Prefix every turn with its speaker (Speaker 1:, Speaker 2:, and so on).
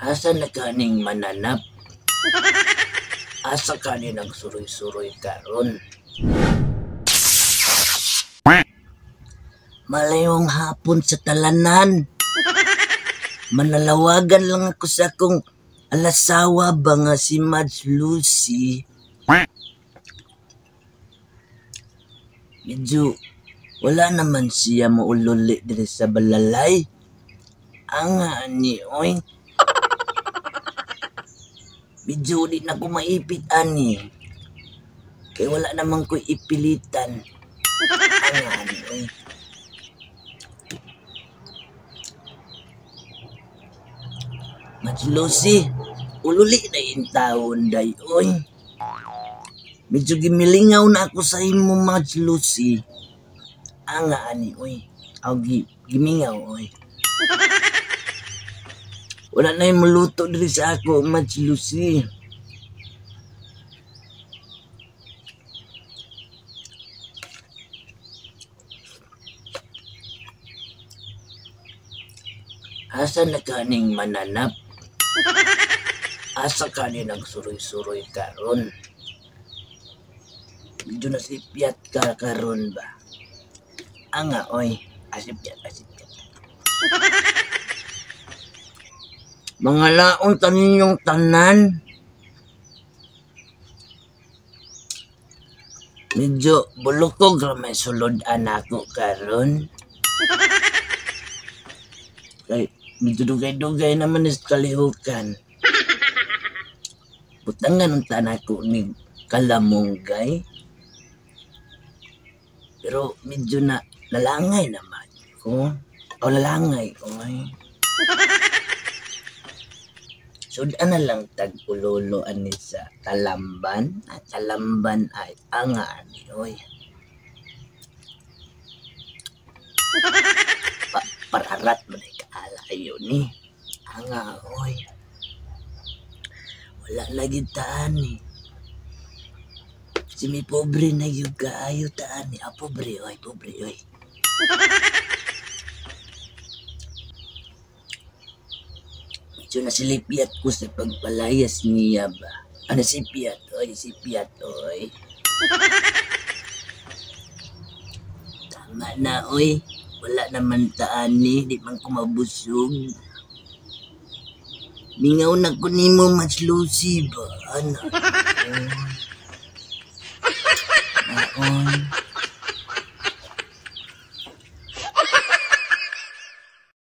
Speaker 1: Asa na kaning mananap? Asa ka ni nagsuroy-suroy karon? Malayong hapon sa talanan. Manalawagan lang ako sa akong alasawa ba nga si Mads Lucy. Medyo wala naman siya maululi diri sa balalay. Anga ani oy. Medyo di na ko maipit ani. Kay wala naman ko ipilitan. Anga ani oy. Mads Lucy, ululi na yung taon day oy. Medyo gimilingaw na ako sa imo, Mads Lucy. Anga ani oy. Aw gimingaw oy. Wala na yung maluto diri sa ako, Mads Lucy. Asa na kaning mananap? Asa ka ni nagsuroy-suroy karon? Medyo nasipyat ka karon ba? Anga oy, asipyat, asipyat. Mga laon taninyong tanan. Medyo bulukog ra may sulod anako karon. Kay medyo dugay-dugay naman is kalihukan. Butangan ang tanako ni kalamunggay. Pero medyo na lalangay naman ko. O lalangay ko ay. Sudan na lang tag-ulolo ani sa talamban. At talamban ay anga ani oy. Pararat man ay kaalayo ni. Anga oy. Wala lagi taan ni. Si mi pobre na yung kaayo taan ni. Ah, pobre oy, pobre oy. Medyo nasilipyat ko sa pagpalayas niya ba? Ah, nasipyat oy, sipyat oy. Tama na oy. Wala naman taan ni, di man ko mabusog. Mingaw na ko nimo, Mads Lucy ba? Ano? Oy. Naon.